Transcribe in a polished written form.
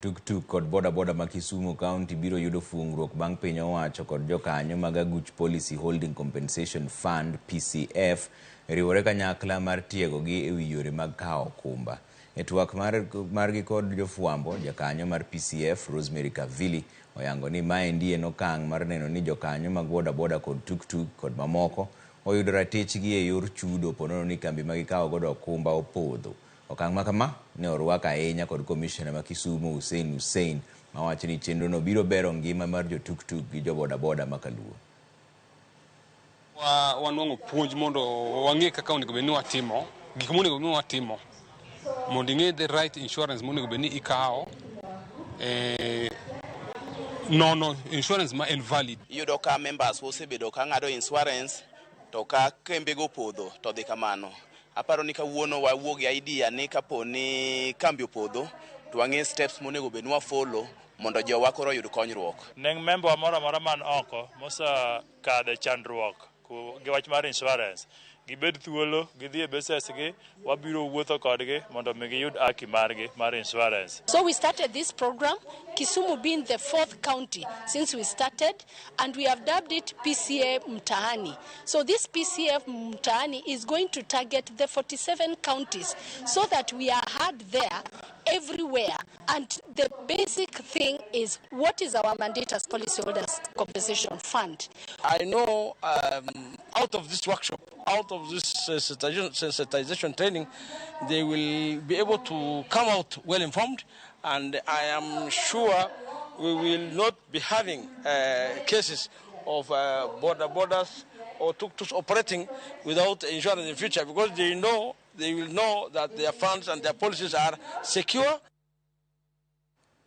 Tuktuk kod bodaboda ma Kisumu County biro yudo fuongruok bang' piny owacho kod jokanyo mag aguch Policy Holding Compensation Fund PCF riwore kanyakla mar tiegogi e wi yore mag kawo okumba. E twak margi kod jofwambo, jakanyo mar PCF Rosemary Kavili oyango ni maendi en okang' mar neno ni jokanyo mag bodaboda kod tuktuk kod mamoko oyudo ratichgi e yor chudo ponono ni kambi ma gikawo godo okumba opodho. Okang' ma kama ne orwak ahinya kod komishona ma Kisumu Hussein Hussein mawacho ni chenrono biro bero ngima mar jotuktuk gi jobodaboda ma kaluo. Wanwang'o puonj mondo wang'e kaka onego bed ni watimo gik monego bed ni watimo mondo ing'e the right insurance monego bed ni ikawo, nono insurance ma en valid. Iyudo ka members osebedo ka ng'ado insurance to ka kembego opodho to dhi kamano. Aparo ni kawuono wawuok gi idea ni kapo ni kambi opodho to wang'e steps monego bed ni wafollow mondo jowa koro oyud konyruok. Ne member moro amora man oko mosekadhe chandruok gi wach mar insurance, gibed thuolo gidhi e bases gi, wabiro wuotho kodgi mondo mi giyud haki margi mar insurance. So we started this program, Kisumu being the fourth county since we started, and we have dubbed it PCA Mtaani. So this PCA Mtaani is going to target the 47 counties so that we are heard there everywhere. And the basic thing is, what is our mandate as Policyholders Compensation Fund? I know out of this workshop, out of this sensitization training, they will be able to come out well informed, and I am sure we will not be having cases of borders or tuk-tuks operating without insurance in the future, because they will know that their funds and their policies are secure.